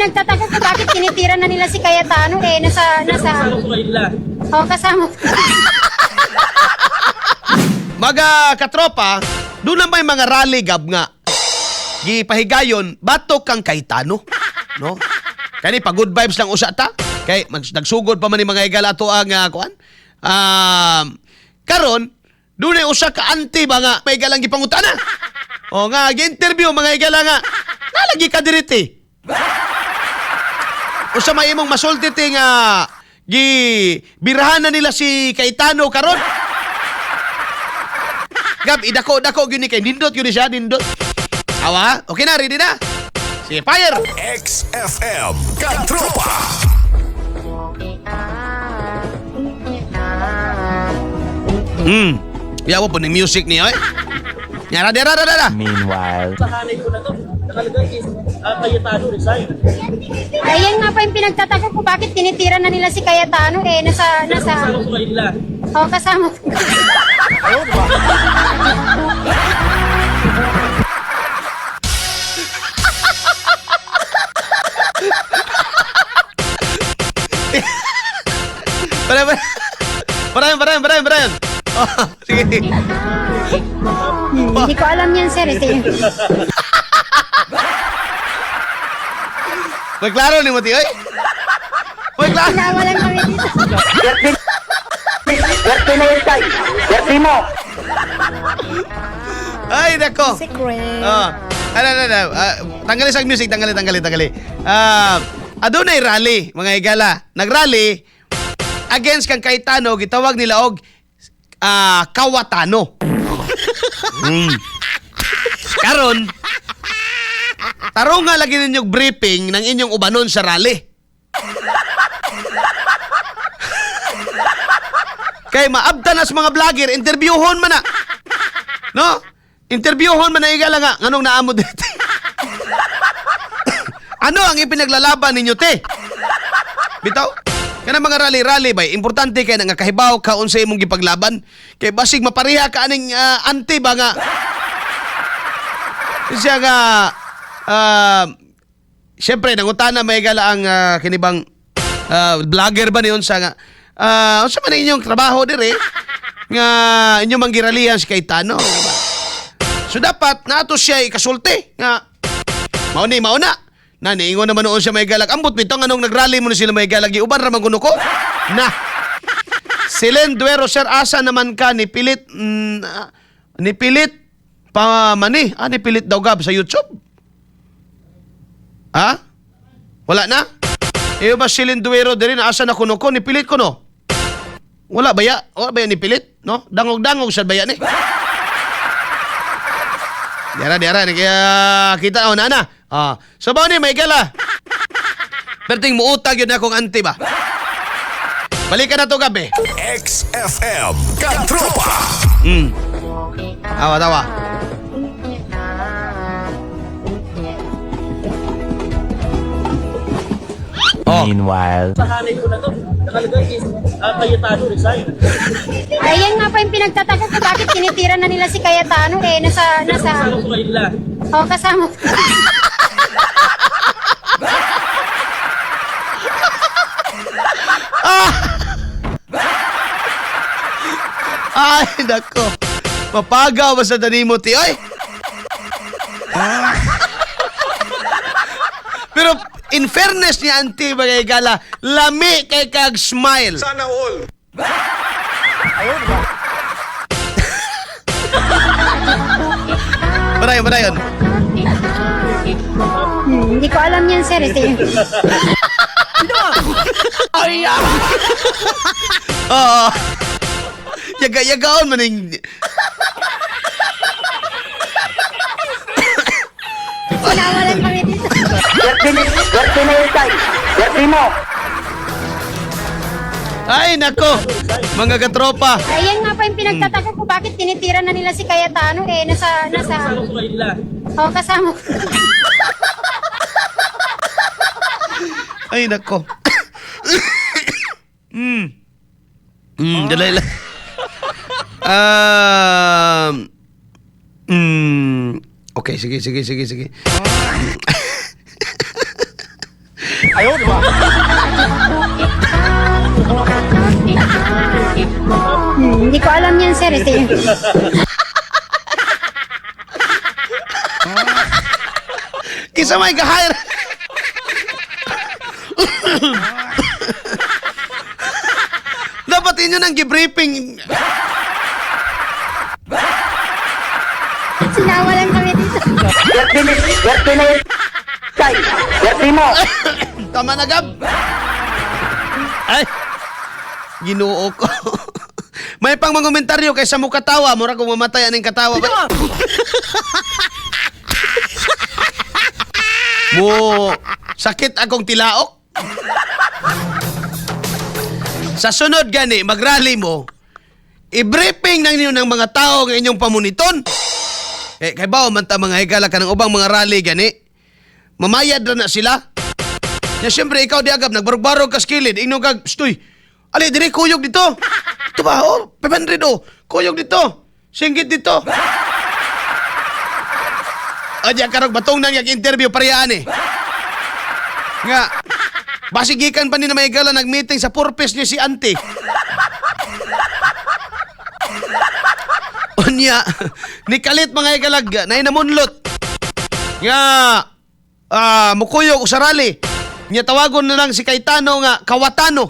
pinagtataka ko bakit tinitira na nila si Cayetano eh nasa Kasama ko kaila. Oh, kasama. Mga katropa, doon na may mga rally gab nga. Gipahigayon, batok kang Cayetano. No? Kani pa good vibes lang usa ta. Kay nagsugod pa man ni mga higala ato ang kuan. Karon, doon ay usa ka anti ba nga may galang gipangutana. O nga gi-interview mga higala nga. Nalagi ka diri te. Usa may imong masulti te nga gi birahan na nila si Cayetano karon. Gab, idako-dako gyud ni kay nindot gyud ni siya, nindot. Awa, okay na, ready na. Sige, fire! XFM Katropa. Yawa po ng music niya, eh. Yara, dera, dera, dera. Meanwhile. Sa hanay ko na to, nakalagay is Cayetano resign. Ayan nga pa yung pinagtataka ko bakit tinitira na nila si Cayetano eh nasa Kasama ko kaila. Oh, kasama. Pare, pare. Pare, pare, pare, pare. Oh, sige. Hindi ko alam yan, sir. Eh. May klaro ni mo, ti, oy. May klaro. Tawa lang kami dito. Swerte na yun, tay. Swerte mo. Ay, nako. Secret. Oh. Ano, ano, ano. Tanggalin sa music, tanggalin, tanggalin, tanggalin. Adunay rally, mga higala. Nagrally against kang Cayetano, gitawag nila og Kawatano. Karon, tarong nga lagi ninyong briefing ng inyong ubanon sa rally. Kay maabta na sa mga vlogger, interviewhon man na. No? Interviewhon man na igala nga nganong naamo dito. Ano ang ipinaglalaban ninyo te? Bitaw? Kana mga rally-rally bay, importante kay nga kahibaw ka unsa imong gipaglaban. Kay basig mapareha ka aning anti ba nga. Siya nga siyempre nangutana may gala ang kinibang vlogger ba niyon sa nga unsa man ang inyong trabaho dire nga inyong manggiralian si Cayetano, di ba? So dapat nato siya ikasulti nga mao ni mao na. Na niingon naman noon siya may galag. Ambot bitong anong nagrally mo na sila may galag. Giuban ra man kuno ko. Na. Silen Duero, sir, asa naman ka ni Pilit ni Pilit pa mani. Ah, ni Pilit daw gab sa YouTube. Ha? Wala na? Iyo ba Silen Duero diri na asa na kuno ko ni Pilit kuno? Wala ba ya? Wala ba ya ni Pilit? No? Dangog-dangog sad ba ya ni? Diara, diara. Kaya kita, oh, nana. Ah, so ba ni, Michael, ah. Perting muutag yun akong anti ba? Balikan na to gabi. XFM Katropa. Tawa, tawa. Oh. Meanwhile. Sa hanay ko na to, nakalagay is Cayetano resign. Ayan nga pa yung pinagtataka ko bakit tinitira na nila si Cayetano eh nasa Kasama ko kaila. Oh, kasama. Ay, nako. Mapagaw ba sa tanimo, ti? Ay! Pero in fairness ni auntie mga higala, lami kay kag smile. Sana all. Padayon, padayon. Hindi ko alam yan, sir. Eh. Oo. Yaga-yagaon man yung. Tawa lang kami dito. Swerte na yun, tay. Swerte mo. Ay, nako. Mga katropa. Ayan nga pa yung pinagtataka ko bakit tinitira na nila si Cayetano eh nasa Kasama ko kaila. Oh, kasama. Ay, nako. Dali lang. Okay, sige, sige, sige, sige. Hindi ko alam yan, sir. Eh. Kinsa may ga-hire? Dapat inyo nang gi-briefing. Sinawalan kami dito. Birthday na yun, tay. Birthday mo. Tama na, Gab. Ay, ginoo ko. May pang mga komentaryo kaysa mo katawa. Mura kung mamatay aning katawa. Ba? Mo, sakit akong tilaok. Sa sunod gani, magrally mo, i-briefing nang ninyo ng mga tao ng inyong pamuniton. Eh, kay bao man ta mga higala ka ng ubang mga rally gani. Mamayad ra na sila. Ya siyempre ikaw di agab nagbarog-barog ka sa kilid, ingnon kag, "Stoy. Ali dire kuyog dito." Ito ba? Oh, 500 oh. Kuyog dito. Singgit dito. Adya karog batong nang yag interview parehaan eh. Nga basigikan pa ni na may gala nag-meeting sa purpose niya si ante. Unya, ni kalit mga igalag na inamunlot. Nga mukuyog sa rally. Nya tawagon na lang si Cayetano nga Kawatano.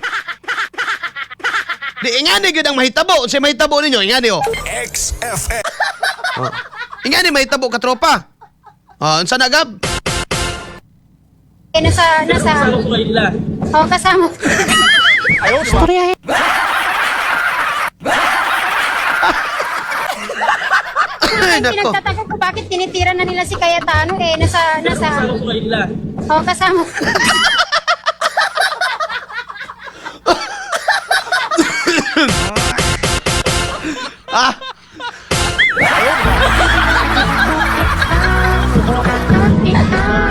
Di ingani gyud ang mahitabo. Unsay mahitabo ninyo? Ingani oh. XFM. Ingani mahitabo ka tropa. Ah, unsa na gab? Eh, nasa, Kasama ko kayo nila. oh, kasama. Ay, nako. Pinagtataka ko bakit tinitira na nila si Cayetano eh. Nasa, Kasama ko kayo nila. oh, kasama. Ah.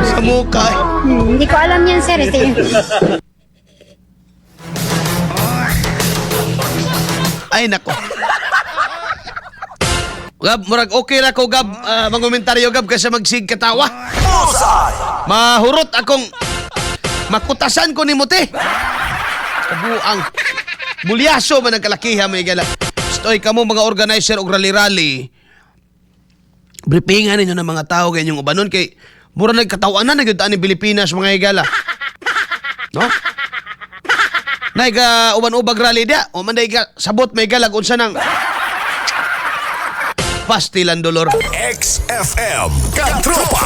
Sa mukha eh. Hindi ko alam yan, sir. Eh. Ay nako. Gab, murag okay ra ko Gab, mangomentaryo Gab kaysa magsig katawa. Bullseye. Mahurot akong makutasan ko ni Muti. Kabuang. Bulyaso man ang kalakiha may gala. Stoy kamo mga organizer og rally-rally. Briefingan ninyo ng mga tao kay inyong ubanon kay mura nagkatawanan na gyud ani Pilipinas mga higala. No? Naiga uban-ubag rally dia o man ka sabot may galag unsa nang pastilan dolor. XFM. Katropa.